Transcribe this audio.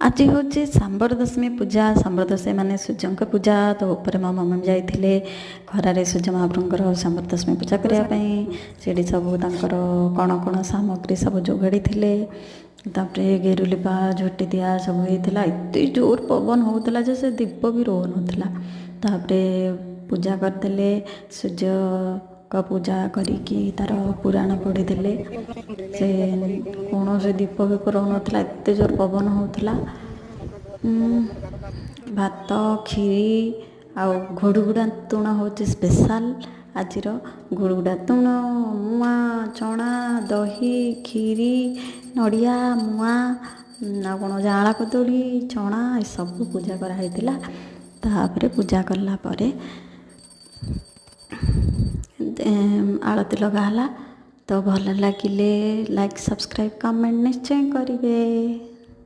ଆଜି ହେଉଛି ଶାମ୍ବର ଦଶମୀ ପୂଜା। ଶାମ୍ବର ଦଶମୀ ମାନେ ସୂର୍ଯ୍ୟଙ୍କ ପୂଜା। ତ ଉପରେ ମୋ ମମି ଯାଇଥିଲେ ଖରାରେ ସୂର୍ଯ୍ୟ ମହାପ୍ରଭୁଙ୍କର ଶାମ୍ବର ଦଶମୀ ପୂଜା କରିବା ପାଇଁ। ସେଇଠି ସବୁ ତାଙ୍କର କ'ଣ କ'ଣ ସାମଗ୍ରୀ ସବୁ ଯୋଗାଡ଼ିଥିଲେ। ତାପରେ ଗେରୁ ଲିପା, ଝୋଟି ଦିଆ ସବୁ ହେଇଥିଲା। ଏତେ ଜୋର ପବନ ହେଉଥିଲା ଯେ ସେ ଦୀପ ବି ରହୁନଥିଲା। ତାପରେ ପୂଜା କରିଦେଲେ, ସୂର୍ଯ୍ୟଙ୍କ ପୂଜା କରିକି ତାର ପୁରାଣ ପଢ଼ିଦେଲେ। ସେ କୌଣସି ଦୀପ ଫିପ ରହୁନଥିଲା, ଏତେ ଜୋର ପବନ ହେଉଥିଲା। ଭାତ, କ୍ଷୀରି ଆଉ ଘୁଡ଼ୁଘୁଡ଼ା ତୁଣ ହେଉଛି ସ୍ପେଶାଲ୍ ଆଜିର। ଗୁଡ଼ୁଗୁଡ଼ା ତୁଣ, ମୁଆଁ, ଚଣା, ଦହି, କ୍ଷୀରି, ନଡ଼ିଆ, ମୁଆଁ ଆଉ କ'ଣ ଜାଆଁଳା କଦଳୀ, ଚଣା, ଏସବୁ ପୂଜା କରାହେଇଥିଲା। ତାପରେ ପୂଜା କଲା ପରେ ଆଳତି ଲଗା ହେଲା। ତ ଭଲ ଲାଗିଲେ ଲାଇକ୍, ସବସ୍କ୍ରାଇବ୍, କମେଣ୍ଟ ନିଶ୍ଚୟ କରିବେ।